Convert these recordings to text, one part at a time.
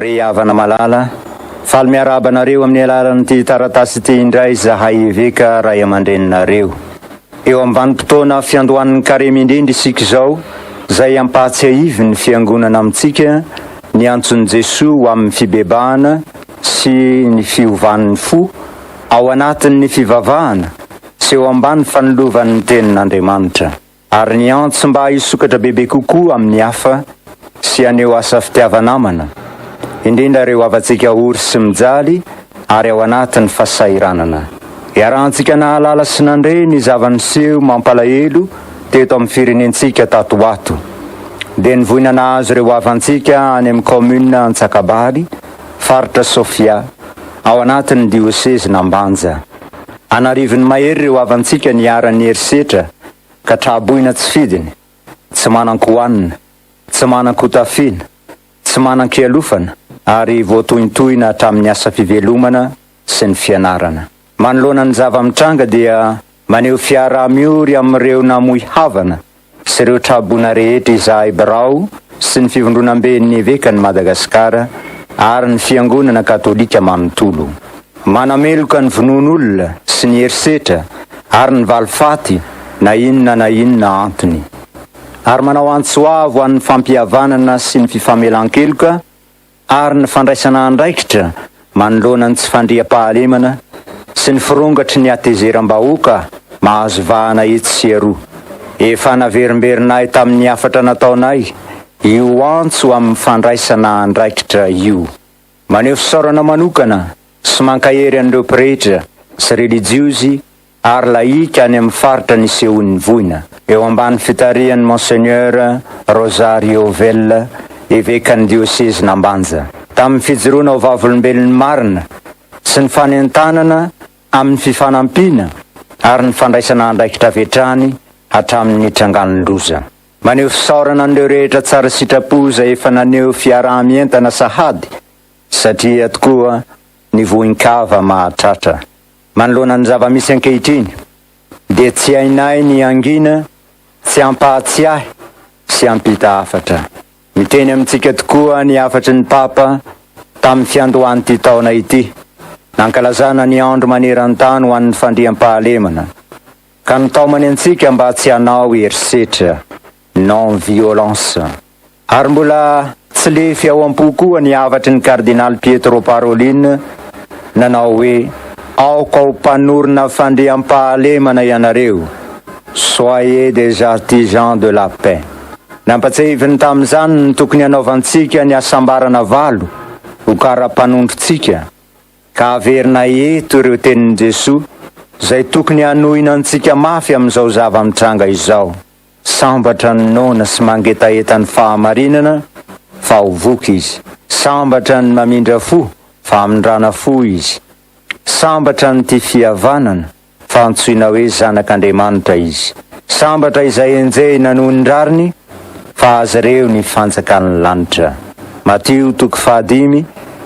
Ry havana malala, faly miarahaba anareo amin'ny alalan'ity taratasy ity indray izahay Eveka ray aman-dreninareo. Eo amin'ny vanim-potoana fiandohan'ny Karemy indrindra isika izao, izay ampahatsiahivin'ny Fiangonana amintsika ny antson'i Jesoa ho amin'ny fibebahana sy ny fiovan'ny fo ao anatin'ny fivavahana sy eo ambany fanilovan'ny Tenin'Andriamanitra. Ary niantso mba hisokatra bebe kokoa amin'ny hafa sy haneho asa fitiava-namana, indrindra ireo havantsika ory sy mijaly ary ao anatin'ny fahasahiranana. Iarahantsika nahalala sy nandre ny zava-niseho mampalahelo teto amin'ny firenentsika tato ho ato. Dia ny voina nahazo ireo havantsika any amin'ny kaominina Antsakabary, faritra Sofia, ao anatin'ny diosezin'Ambanja. An'arivony mahery ireo havantsika niharan'ny herisetra ka tra-boina tsy fidiny, tsy manan-kohanina, tsy manan-kotafiana, tsy manan-kialofana ary voatohintohina hatramin'ny asa fivelomana sy ny fianarana. Manoloana ny zava-mitranga dia maneho fiaraha-miory amin'ireo namoy havana sy ireo tra-boina rehetra izahay birao sy ny Fivondronamben'ny Evekan'i Madagasikara ary ny Fiangonana Katolika manontolo. Manameloka ny vonoan'olona sy ny herisetra ary ny valifaty na inona na inona antony. Ary manao antso avo an'ny fampihavanana sy ny fifamelan-keloka ary ny fandraisana andraikitra manoloana ny tsy fandriampahalemana sy ny firongatry ny hatezeram-bahoaka mahazo vahana etsy sy eroa. Efa naverimberinay tamin'ny hafatra nataonay io antso amin'ny fandraisana andraikitra io. Maneho fisaorana manokana sy mankahery an'ireo pretra sy relijiozy ary lahika any amin'ny faritra nisehoan'ny voina, eo ambany fitarihan'i Monseigneur Rosario Vella, evekan'ny diosezin'Ambanja. Tamin'ny fijoroana ho vavolombelon'ny marina sy ny fanentanana amin'ny fifanampiana ary ny fandraisana andraikitra avy hatrany hatramin'ny nitrangan'ny loza. Maneho fisaorana an'ireo rehetra tsara sitrapo izay efa naneho fiaraha-mientana sahady satria tokoa ny voin-kava mahatratra. Manoloana ny zava-misy ankehitriny dia tsy hainay ny hangina tsy hampahatsiahy sy hampita hafatra. Miteny amintsika tokoa ny hafatry ny Papa tamin'ny fiandohan'ity taona ity, nankalazana ny andro maneran-tany ho an'ny fandriampahalemana, ka nitaomany antsika mba tsy hanao herisetra, non-violence. Ary mbola tsy lefy ao am-po koa ny hafatry ny Kardinaly Pietro Parolin nanao hoe, Aoka ho mpanorina fandriampahalemana ianareo, Soyez des artisans de la paix. Nampatsiahiviny tamin'izany ny tokony hanaovantsika ny hasambarana valo ho kara-panondrontsika, ka averina eto ireo tenin'i Jesoa izay tokony hanohina antsika mafy amin'izao zava-mitranga izao. Sambatra ny noana sy mangetaheta ny fahamarinana, fa ho voky izy. Sambatra ny mamindra fo, fa hamindrana fo izy. Sambatra ny tia fihavanana, fa hantsoina hoe zanak'Andriamanitra izy. Sambatra izay enjehina noho ny rariny, fa azy ireo ny fanjakan'ny lanitra. Matio toko fahadimy,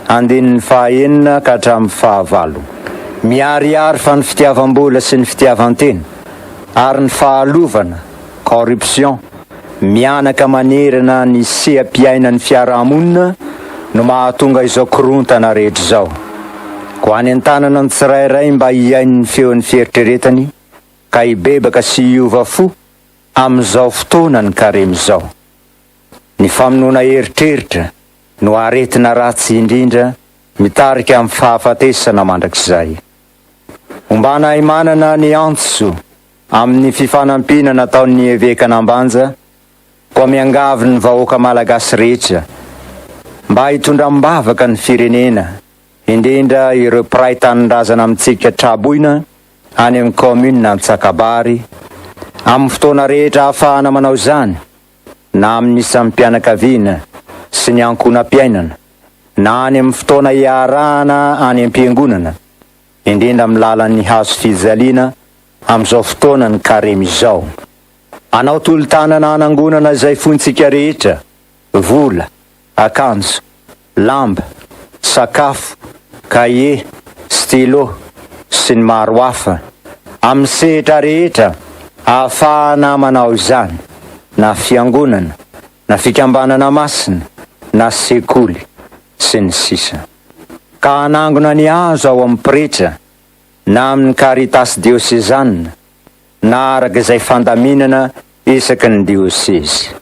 andininy fahaenina ka hatramin'ny fahavalo. Miharihary fa ny fitiavam-bola sy ny fitiavan-tena ary ny fahalovana, corruption, mihanaka manerana ny seha-piainan'ny fiarahamonina no mahatonga izao korontana rehetra izao. Koa anentanana ny tsirairay mba hihaino ny feon'ny fieritreretany ka hibebaka sy hiova fo amin'izao fotoana ny karemy izao. Ny famonoana eritreritra no aretina ratsy indrindra mitarika amin'ny fahafatesana mandrakizay. Ombana manana ny antso amin'ny fifanampiana nataon'ny Evekan'Ambanja koa miangavy ny vahoaka Malagasy rehetra mba hitondra am-bavaka ny firenena, indrindra ireo mpiray tanindrazana amintsika traboina any amin'ny kaominina Antsakabary, amin'ny fotoana rehetra ahafahana manao izany, na amin'ny isam-pianakaviana sy ny ankohonam-piainana, na any amin'ny fotoana iarahana any am-piangonana, indrindra amin'ny lalan'ny hazo fijaliana amin'izao fotoanan'ny karemy izao. Hanao tolo-tanana hanangonana izay fointsika rehetra, vola, akanjo, lamba, sakafo, kahie, stylo, sy ny maro hafa, amin'ny sehatra rehetra ahafahana manao izany, na fiangonana, na fikambanana masina, na sekoly. sy ny sisa Ka hanangona ny azo ao amin'ny pretra na amin'ny Caritas diosezana na araka izay fandaminana isaky ny diosezy.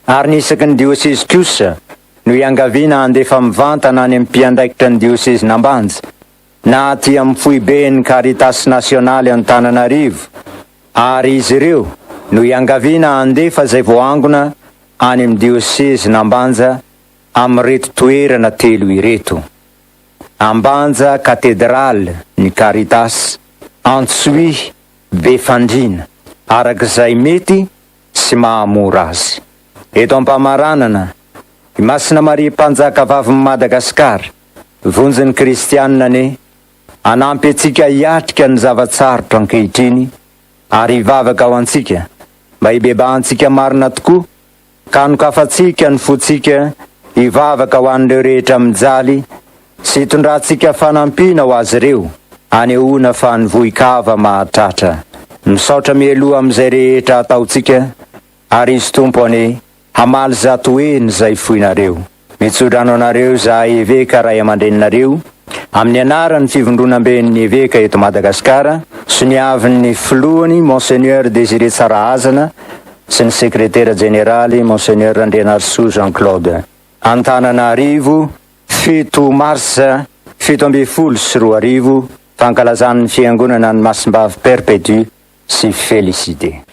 Ary ny isaky ny diosezy kosa no iangaviana handefa mivantana any amin'ny mpiandraikitra ny diosezin'Ambanja na aty amin'ny foiben'ny Caritas nasionaly Antananarivo ary izy ireo no iangaviana handefa izay voaangona any amin'ny diosezin'Ambanja amin'ireto toerana telo ireto, Ambanja Katedraly ny Caritas, Antsohihy Befandriana, araka izay mety sy mahamora azy. Eto am-pamaranana, i Masina Maria Mpanjaka Vavin'i Madagasikara, vonjy ny Kristianina anie, hanampy antsika hiatrika ny zava-tsarotra ankehitriny ary hivavaka ho antsika mba hibebahantsika marina tokoa ka hanokafantsika ny fontsika hivavaka ho an'ireo rehetra mijaly sy hitondrantsika fanampiana ho azy ireo hanehoana fa ny vohi-kava mahatratra. Misaotra mialoha amin'izay rehetra ataontsika ary Izy Tompo anie hamaly zatoheny izay foinareo. Mitsodrano anareo izahay Eveka ray aman-dreninareo amin'ny anaran'ny Fivondronamben'ny Eveka eto Madagasikara, soniavin'ny Filohany Monseigneur Désiré Tsarahazana sy ny Sekretera Jeneraly Monseigneur Randrianarisoa Jean Claude. Antananarivo, 7 marsa 2017, fankalazan'ny Fiangonana an'i Masimbavy Perpétue sy Félicité.